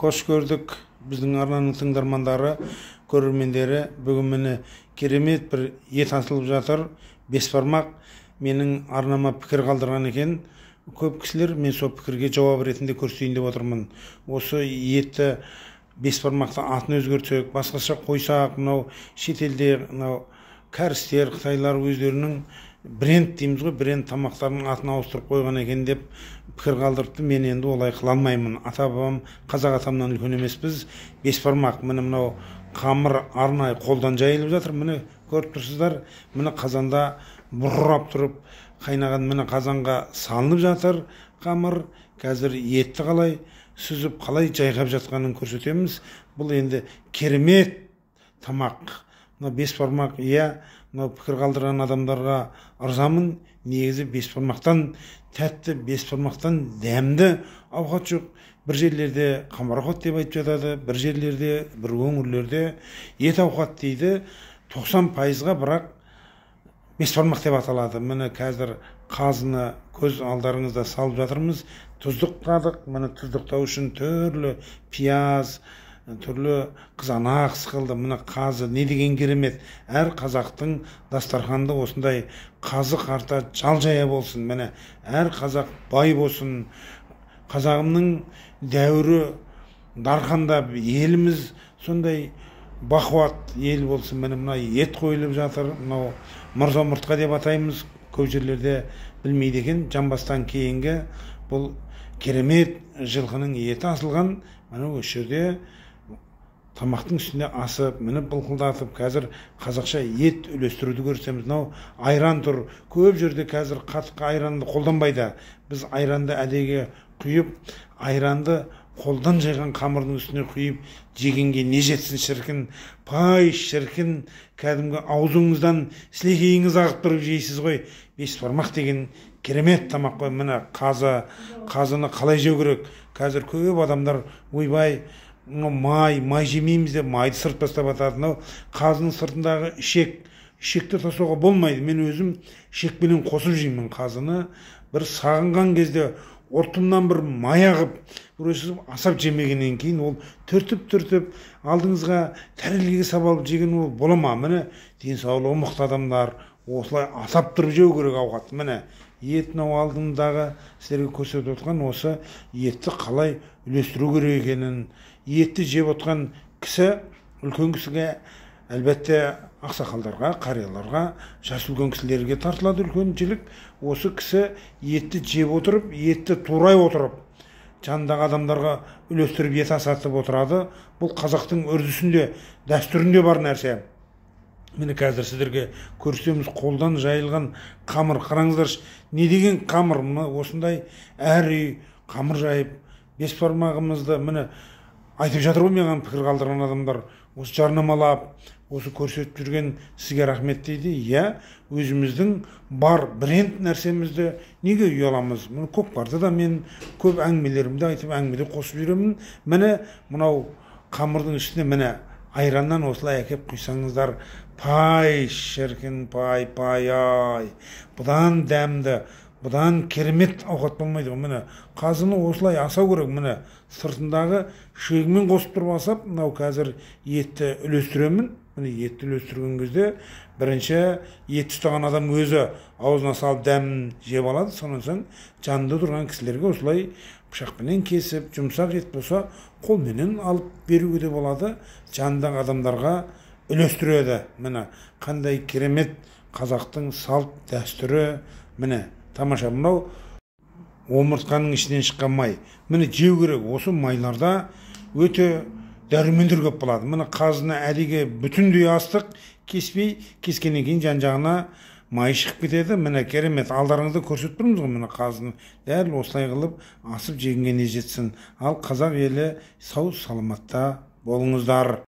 Қош көрдік біздің арнаның тыңдармандары, көрермендері. Бүгін міне керемет бір ет асылып жатыр. Бесбармақ менің арнама пікір қалдырған екен. Көп кісілер, мен сол пікірге жауап ретінде көрсетейін деп отырмын. Осы етті, бесбармақты атын өзгертсек, басқаша қойсақ, мынау шетелде мынау кәрістер, қытайлар өздерінің бренд дейміз ғой, бренд тамақтарының атын ауыстырып қойған екен деп пікір қалдырыпты. Мен енді олай қыла алмаймын. Ата бабам, қазақ атамнан үлкен емеспіз. Бесбармақ, міне мынау қамыр арнайы қолдан жайылып жатыр. Міне көріп тұрсыздар, міне қазанда бұрап тұрып қайнаған, міне қазанға салынып жатыр қамыр. Қазір етті қалай сүзіп, қалай жайғап жатқанын көрсетеміз. Бұл енді керемет тамақ. Мына бесбармақ, иә, мынау пікір қалдырған адамдарға ырзамын. Негізі бесбармақтан тәтті, бесбармақтан дәмді ауқат жоқ. Бір жерлерде қамыр ауқат деп айтып жатады, бір жерлерде, бір өңірлерде ет ауқат дейді. 90%-ға бірақ бесбармақ деп аталады. Міне қазір қазыны көз алдарыңызда салып жатырмыз. Тұздықтадық. Міне тұздықтау үшін түрлі пияз, түрлі қызанақ сықылды. Міне қазы не деген керемет. Әр қазақтың дастарханында осындай қазы қарта жал жая болсын. Міне әр қазақ бай болсын. Қазағымның дәуірі дархандап, еліміз сондай бақуат ел болсын. Міне мына ет қойылып жатыр. Мынау мырза омыртқа деп атаймыз. Көп жерлерде білмейді екен. Жамбастан кейінгі бұл керемет жылқының еті асылған. Міне осы жерде тамақтың үстінде асып, міне былқылдатып, қазір қазақша ет үлестіруді көрсетеміз. Мынау айран тұр. Көп жерде қазір қатық айранды қолданбайды. Біз айранды әдеге құйып, айранды қолдан жайған қамырдың үстіне құйып жегенге не жетсін шіркін. Пай шіркін, кәдімгі аузыңыздан сілекейіңіз ағып тұрып жейсіз ғой. Бесбармақ деген керемет тамақ қой. Міне қазы, қазыны қалай жеу керек? Қазір көп адамдар ойбай, май жемейміз деп майды сырт тастап жатады. Мынау қазының сыртындағы ішек, ішекті тастауға болмайды. Мен өзім ішекпенен қосып жеймін қазыны. Бір сағынған кезде ұртымнан бір май ағып, бір асап жемегеннен кейін ол түртіп-түртіп алдыңызға тәрелкеге сап алып жеген ол бола ма? Міне денсаулығы мықты адамдар осылай асап тұрып жеу керек ауқатты. Міне ет мынау алдындағы сіздерге көрсетіп отқан осы етті қалай үлестіру керек екенін. Етті жеп отқан кісі үлкен кісіге, әлбетте ақсақалдарға, қарияларға, жас үлкен кісілерге тартылады үлкен жілік. Осы кісі етті жеп отырып, етті турай отырып, жанындағы адамдарға үлестіріп ет асатып отырады. Бұл қазақтың үрдісінде, дәстүрінде бар нәрсе. Міне қазір сіздерге көрсетеміз қолдан жайылған қамыр. Қараңыздаршы, не деген қамыр. Мына осындай әр үй қамыр жайып, бесбармағымызды міне айтып жатыр ғой маған пікір қалдырған адамдар. Осы жарнамалап, осы көрсетіп жүрген сізге рахмет дейді. Иә, өзіміздің бар бренд нәрсемізді неге ұяламыз? Міне көкпарды да мен көп әңгімелерімде айтып, әңгімеде қосып жүремін. Міне мынау қамырдың үстіне міне айраннан осылай әкеп құйсаңыздар, пай шіркін, пай пай ай, бұдан дәмді, бұдан керемет ауқат болмайды ғой. Міне қазыны осылай асау керек. Міне сыртындағы шегімен қосып тұрып асап, мынау қазір етті үлестіремін. Міне етті үлестірген кезде бірінші ет ұстаған адам өзі аузына салып дәмін жеп алады. Сонан соң жанында тұрған кісілерге осылай пышақпенен кесіп, жұмсақ ет болса қолменен алып беруге де болады. Жанындағы адамдарға үлестіреді. Міне қандай керемет қазақтың салт дәстүрі. Міне тамаша, мынау омыртқаның ішінен шыққан май. Міне жеу керек. Осы майларда өте дәрумендер көп болады. Міне қазыны әдеге бүтіндей астық, кеспей, кескеннен кейін жан-жағына май шығып кетеді. Міне керемет, алдарыңызда көрсетіп тұрмыз ғой. Міне қазыны дәл осылай қылып асып жегенге не жетсін. Ал қазақ елі сау саламатта болыңыздар.